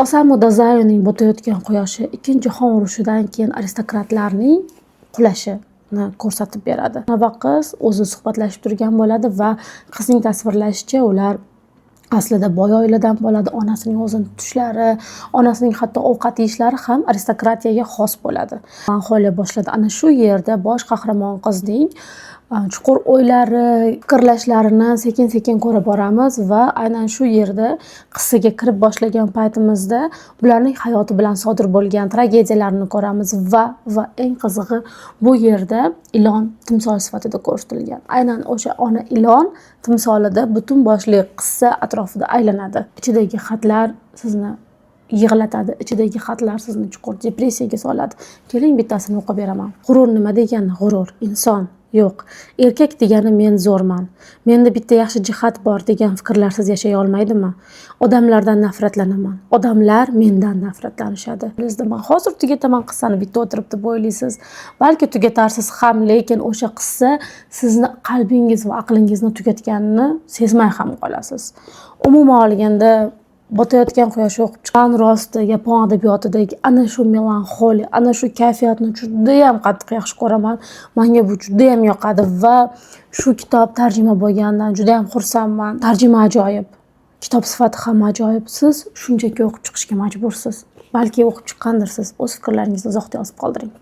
Osamu Dazayning "Botayotgan quyoshi" Ikkinchi jahon urushidan keyin aristokratlarning qulashini ko'rsatib beradi. Va qiz o'zi suhbatlashib turgan bo'ladi va qizning tasvirlashicha, ular aslida boy oiladan bo'ladi. Onasining o'zini tutishlari, onasining hatto ovqat yeyishlari ham aristokratiyaga xos bo'ladi. Melanxoliya boshladi. Ana shu yerda bosh qahramon qizning chuqur o'ylari, fikrlashlarini sekin sekin ko'ra boramiz va aynan shu yerda qissaga kirib boshlagan paytimizda bularning hayoti bilan sodir bo'lgan tragediyalarni ko'ramiz va eng qizig'i, bu yerda ilon timsol sifatida ko'rsatilgan. Aynan o'sha ona ilon timsolida butun boshli qissa atrofida aylanadi. Ichidagi xatlar sizni yig'latadi, ichidagi xatlar sizni chuqur depressiyaga soladi. Keling, bittasini o'qib beraman. G'urur nima degani? G'urur inson yo'q, erkak degani men zo'rman, menda bitta yaxshi jihat bor degan fikrlarsiz yashay olmaydimi? Odamlardan nafratlanaman, odamlar mendan nafratlanishadi. Man hozir tugataman qissani bitta o'tirib, deb o'ylaysiz. Balki tugatarsiz ham, lekin o'sha qissa sizni qalbingiz va aqlingizni tugatganini sezmay ham qolasiz. Umuman olganda, "Botayotgan quyosh" o'qib chiqqan. Rosti, yapon adabiyotidagi ana shu melanxoliya, ana shu kayfiyatni judayam qattiq yaxshi ko'raman. Manga bu judayam yoqadi va shu kitob tarjima bo'lganidan judayam xursandman. Tarjima ajoyib, kitob sifati ham ajoyib. Siz shunchaki o'qib chiqishga majbursiz. Balki o'qib chiqqandirsiz. O'z fikrlaringizni izohda yozib qoldiring.